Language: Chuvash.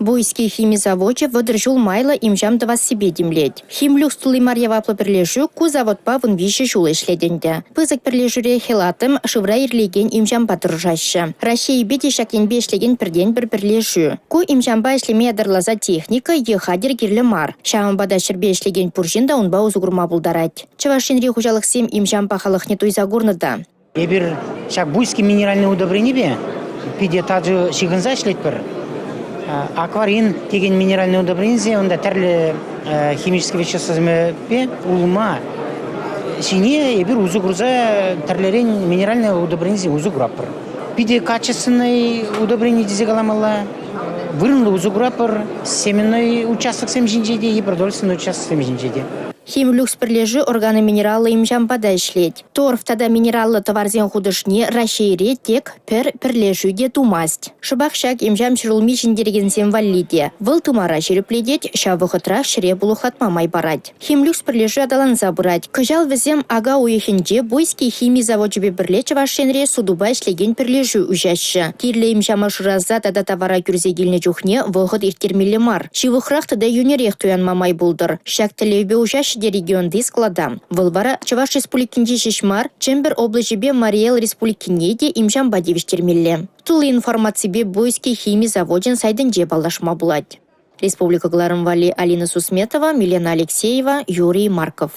Буйский хими завочӗ 30 ҫул майлӑ им-ҫам тӑвассипе тимлет. «Химлюкс» тулли мар яваплӑ пӗрлешӳ ку заводпа 13 ҫул ӗҫлет ӗнтӗ. Пысӑк пӗрлешӳре «Хелатом» шывра ирӗлекен им-ҫампа тӑрӑшаҫҫӗ. Раҫҫейӗпе те ҫак енпе ӗҫлекен пӗртен-пӗр пӗрлешӳ. Ку им-ҫампа ӗҫлеме ятарласа техника е хатӗр кирлӗ мар. Ҫавӑнпа та ҫӗрпе ӗҫлекен пур ҫын та унпа усӑ курма пултарать. Чӑваш Енри хуҫалӑхсем им-ҫам пахалӑхне туйса курнӑ та. Эпир ҫак Буйский минеральный удобренипе питӗ тачӑ ҫыхӑнса ӗҫлетпӗр. Акварин текен минеральный удобренисем унта тӗрлӗ химический веществосемпе улма ҫине эпир усӑ курса тӗрлӗрен минеральный удобренисем усӑ куратпӑр. Питӗ качественный удобрени тесе каламалла. Вырӑнлӑ усӑ куратпӑр семенной участоксем ҫинче те, и продовольственный участоксем ҫинче те. «Химлюкс» пӗрлешӳ органоминераллӑ им-ҫампа та ӗҫлет. Торф тата минераллӑ тӑварсен хутӑшне Раҫҫейре тек пӗр пӗрлешӳ те тумасть. Шӑпах ҫак им-ҫам ҫӗрулми ҫӗнтерекенсем валли те. Вӑл тымара ҫирӗплетет, ҫав вӑхӑтрах ҫӗре пулӑхлатма май парать. «Химлюкс» пӗрлешӳ аталанса пырать. Кӑҫал вӗсем ака уйӑхӗнче Буйский хими завочӗпе пӗрле Чӑваш Енре сутупа ӗҫлекен пӗрлешӳ уҫаҫҫӗ. Кирлӗ им-ҫама шыраса тата тавара кӳрсе килнӗ чухне вӑхӑт ирттермелле мар. Ҫывӑхрах тата йӳнӗрех туянма май пултӑр. Ҫак тӗллевпе уҫаҫҫӗ те регионти склада. Вӑл вара Чӑваш Республикинче ҫеҫ мар, Чӗмпӗр облаҫӗпе Мари Эл Республикине те им-ҫампа тивӗҫтермелле. Тулли информаципе Буйский хими завочӗн сайтӗнче паллашма пулать. Республика кӑларӑм валли Алина Сусметова, Милена Алексеева, Юрий Марков.